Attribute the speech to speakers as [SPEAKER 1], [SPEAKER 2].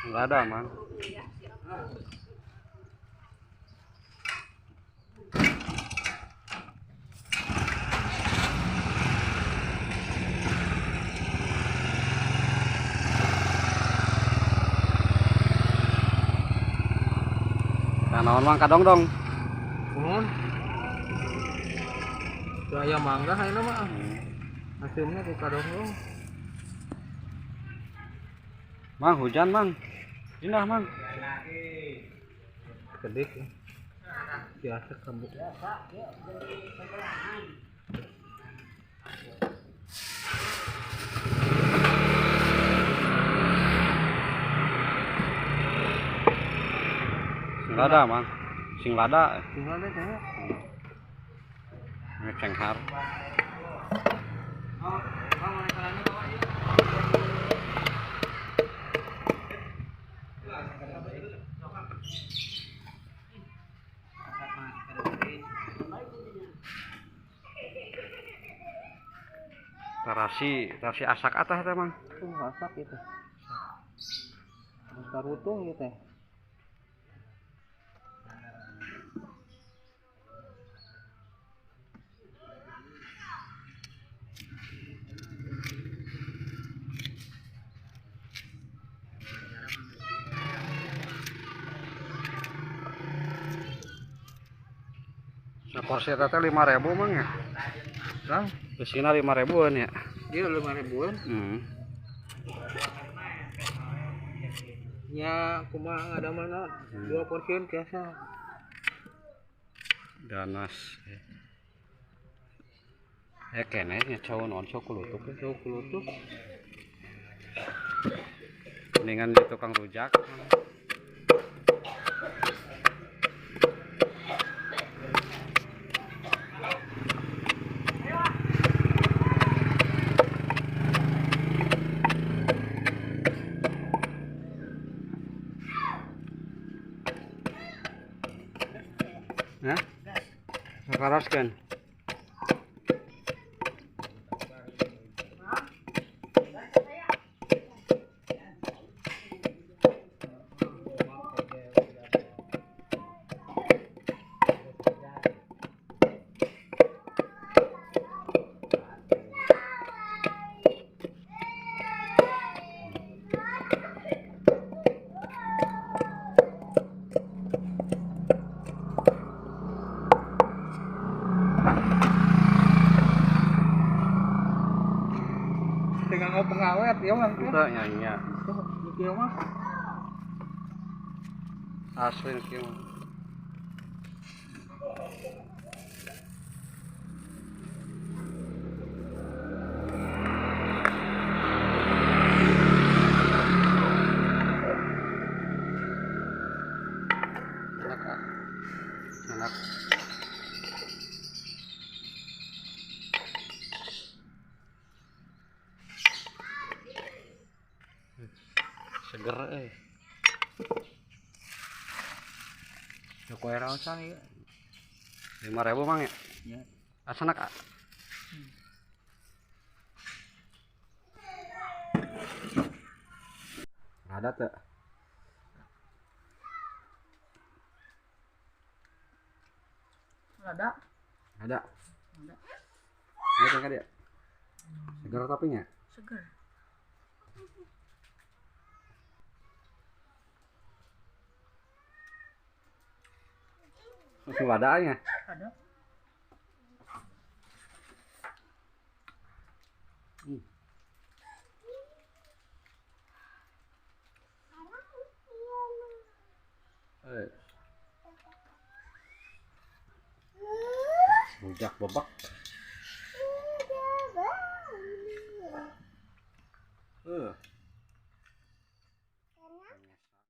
[SPEAKER 1] Nggak ada, Mang. Nah, naon Mang kadongdong.
[SPEAKER 2] Nuhun. Teu aya mangga ayeuna mah. Hasilnya ku kadongdong.
[SPEAKER 1] Mang hujan, Mang. Indah, Mang.
[SPEAKER 2] Kedik ya. Biasa kamu.
[SPEAKER 1] Sing lada, Mang. Sing lada.
[SPEAKER 2] Sing lada teh.
[SPEAKER 1] Cenghar. Terasi, terasi asak atas teh, Mang.
[SPEAKER 2] Asak gitu. Terus tarutung gitu teh.
[SPEAKER 1] Porsi teh 5.000, Mang ya.
[SPEAKER 2] Kang,
[SPEAKER 1] isina 5.000-an ya.
[SPEAKER 2] Iya 5.000-an. Ya kumaha ada mana? 2 porsi biasa.
[SPEAKER 1] Danas. Ya kene nya cau non cau kulutuk.
[SPEAKER 2] Cau kulutuk.
[SPEAKER 1] Mendingan di tukang rujak. Hah? Sakaraskeun.
[SPEAKER 2] Nganggo pengawet ya Mang.
[SPEAKER 1] Teu nya nya.
[SPEAKER 2] Kieu mah.
[SPEAKER 1] Asli kieu mah. Enak ah. Enak. Seger euy.
[SPEAKER 2] Ya koe raosan ieu.
[SPEAKER 1] 5.000 Mang ya?
[SPEAKER 2] Ya.
[SPEAKER 1] Asanak ah. Ada teu?
[SPEAKER 3] Ada.
[SPEAKER 1] Ada.
[SPEAKER 3] Ada.
[SPEAKER 1] Ini teh dia. Seger tapi nya?
[SPEAKER 3] Seger.
[SPEAKER 1] Langsung ladanya.
[SPEAKER 3] Ada.
[SPEAKER 1] Rujak bebek.